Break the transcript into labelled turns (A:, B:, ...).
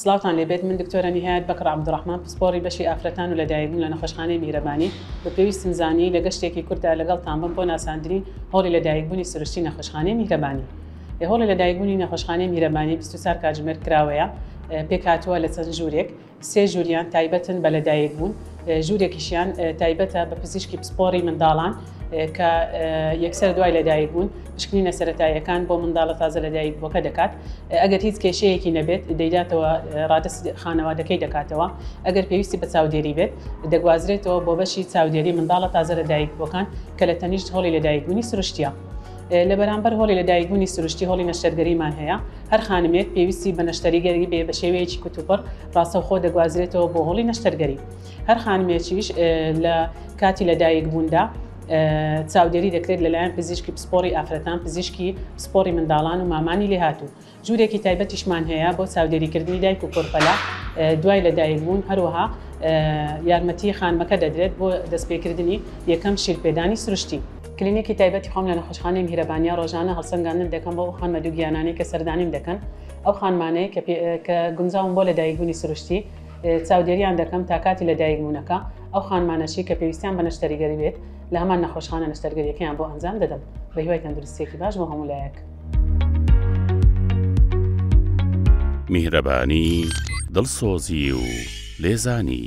A: سڵاوتان لێبێت من دکتۆرە نیهایەت بەکر عەبدولڕەحمان پسپۆڕی بەشی ئافرەتان و لەدایکبوون لە نەخۆشخانەی میهرەبانی بە پێویستم زانی لە گەشتێکی کورتدا لەگەڵتان بم بۆ ناساندنی هۆڵی لەدایکبوونی سروشتی نەخۆشخانەی میهرەبانی. هۆڵی لەدایکبوونی نەخۆشخانەی میهرەبانی 24 کاتژمێر کراوەیە پێکهاتووە لە چەند ژوورێک سێ ژووریان تایبەتن بە لەدایکبوون، ژوورێکیشیان تایبەتە بە پزیشکی پسپۆڕی منداڵان کە یەکسەر دوای لەدایکبوون پشکنینە سەرەتاییەکان بۆ منداڵە تازە لەدایکبووەکە دەکات، ئەگەر هیچ کێشەیەکی نەبێت دەیداتەوە ڕادەستی خانەوادەکەی دەکاتەوە، ئەگەر پێویستی بە چاودێری بێت دەگوازرێتەوە بۆ بەشی چاودێری منداڵە تازە لەدایکبووەکان کە لە تەنیشت هۆڵی لەدایکبوونی سروشتییە. لە بەرامبەر هۆڵی لەدایکبوونی سروشتی هۆڵی نەشتەرگەریمان هەیە، هەر خانمێک پێویستی بە نەشتەریگەری بێ بە شێوەیەکی کوتوپڕ ڕاستەوخۆ دەگوازرێتەوە بۆ هۆڵی نەشتەرگەری. هەر خانمێکیش لە کاتی لەدایکبووندا چاودێری دەکرێت لەلایەن پزیشکی پسپۆڕی ئافرەتان، پزیشکی پسپۆڕی منداڵان و مامانی لێهاتوو. ژوورێکی تایبەتیشمان هەیە بۆ چاودێریکردنی دایک و کۆرپەلە دوای لەدایکبوون، هەروەها یارمەتی خانمەکە دەدرێت بۆ دەستپێکردنی یەکەم شیرپێدانی سروشتی. کلینیکی تایبەتی خۆم لە نەخۆشخانەی میهرەبانییە، ڕۆژانە هەڵسەنگاندن دەکەم بۆ ئەو خانمە دووگیانانەی کە سەردانیم دەکەن، ئەو خانمانەی کە گونجاون بۆ لەدایکبوونی سروشتی چاودێریان دەکەم تا کاتی لەدایکبوونەکە، ئەو خانمانەشی کە پێویستیان بە نەشتەریگەری بێت لە هەمان نەخۆشخانە نەشتەرگەریەکەیان بۆ ئەنجام دەدەم. بەهیوای تەندروستییەکی باش بۆ هەموو لایەک.
B: میهرەبانی، دڵسۆزی و لێزانی.